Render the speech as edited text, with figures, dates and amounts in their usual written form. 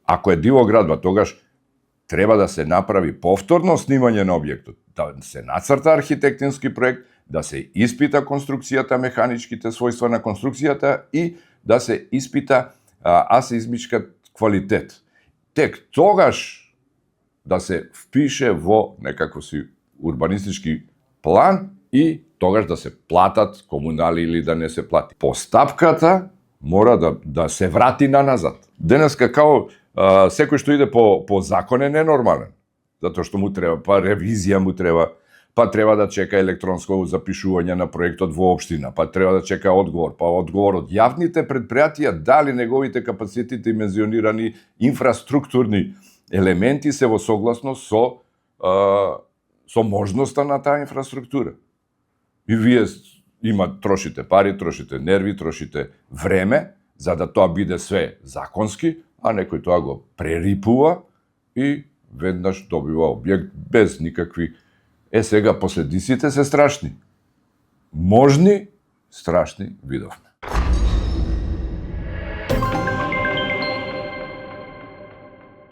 Ако е дивоградба, тогаш треба да се направи повторно снимање на објектот, да се нацрта архитектонски проект, да се испита конструкцијата, механичките својства на конструкцијата и да се испита асеизмичка квалитет. Тек тогаш да се впише во некако си урбанистички план и тогаш да се платат комунали или да не се плати. Постапката мора да се врати на назад. Денеска као секој што иде по закон е ненормален, затоа што му треба, па ревизија му треба, па треба да чека електронско запишување на проектот во општина, па треба да чека одговор, па одговор од јавните предпријатија дали неговите капацитети димензионирани инфраструктурни елементи се во согласност со можноста на таа инфраструктура. И вие трошите пари, трошите нерви, трошите време, за да тоа биде све законски, а некој тоа го прерипува и веднаш добива објект без никакви. Сега последиците се страшни. Можни, страшни видовме.